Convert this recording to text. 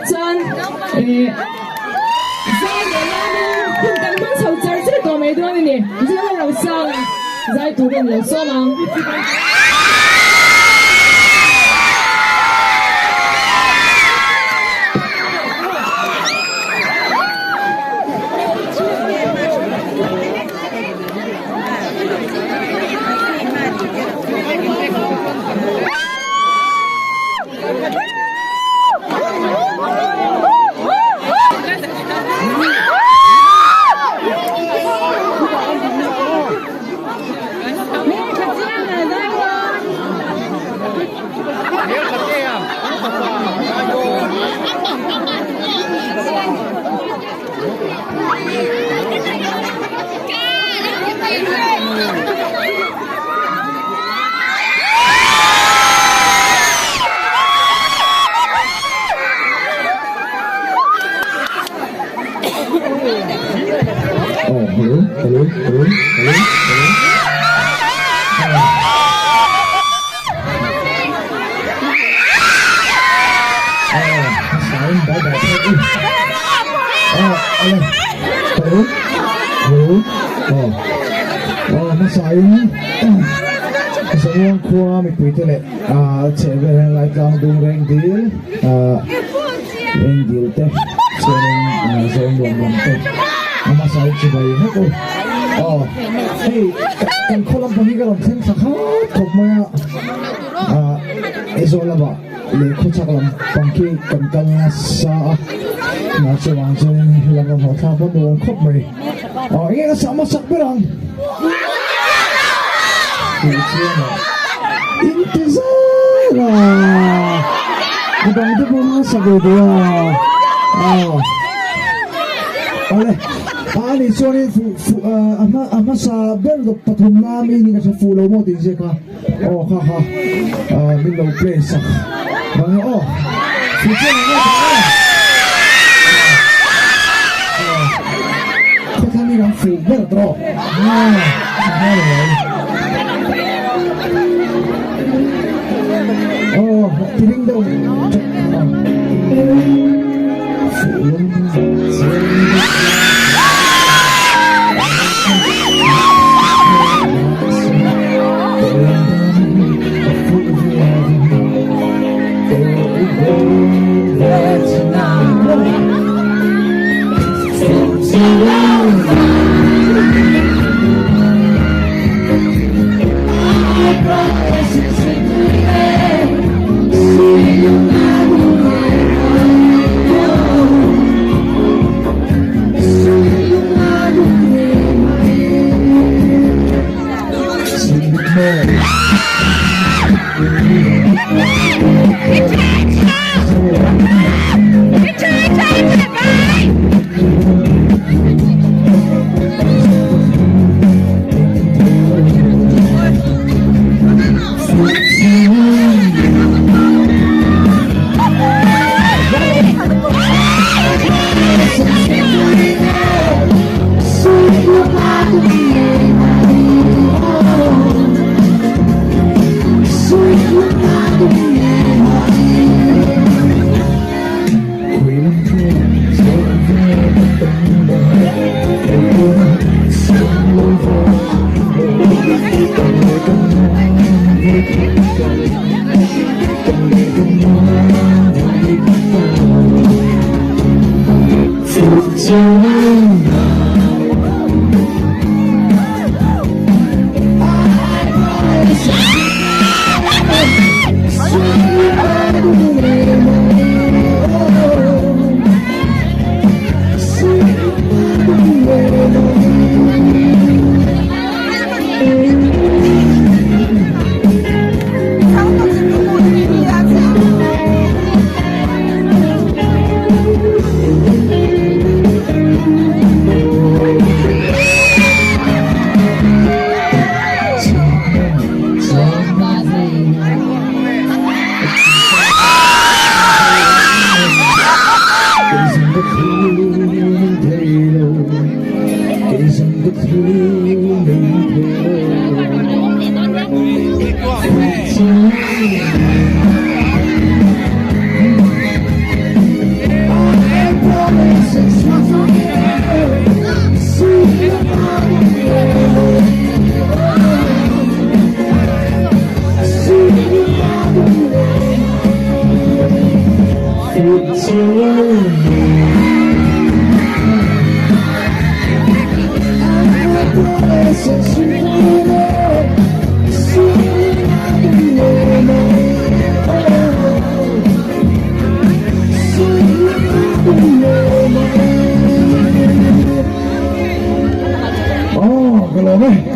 Chuan eh zai leh lamin hun kan hmang chho char char tawh mai dawn a ni. Zira lo sang a, zai turin lo sawm ang. Oh, hello, hello, hello, hello, hello. Sain bye bye phei u. Oh, ale. Hello, hello. Oh, oh, hmasain Zamuang khua mipuite leh a chhehvel hian Laitlang dung reng dil reng dil te chuanin Zawlnuam lam te a hmasain chibai vek u. Aw, hei kan khaw lampang hi ka rawn thleng thla khat khawp mai a, Aizawl lamah leh khawchhak lampang khi kan kal nasa a, tunah chuan chuanin helam ram hawthlak pawh nuam khawp mai. Aw enge ka sak hmasak ber ang? Tih chuan a inti zel a, midang te pawh hmasa ve duh a, aw awle a nih chuanin fuh fuh a hma a hmasa ber pathum na mi ni ka hre fuh lo maw tih ziak a aw kha kha min lo play sak bang aw fuh chuan ang aw. Khawthlang hi kan fuh ber tawh. Aw, tiring deuh. Fuh chiang a ni. Aw ka lawm e.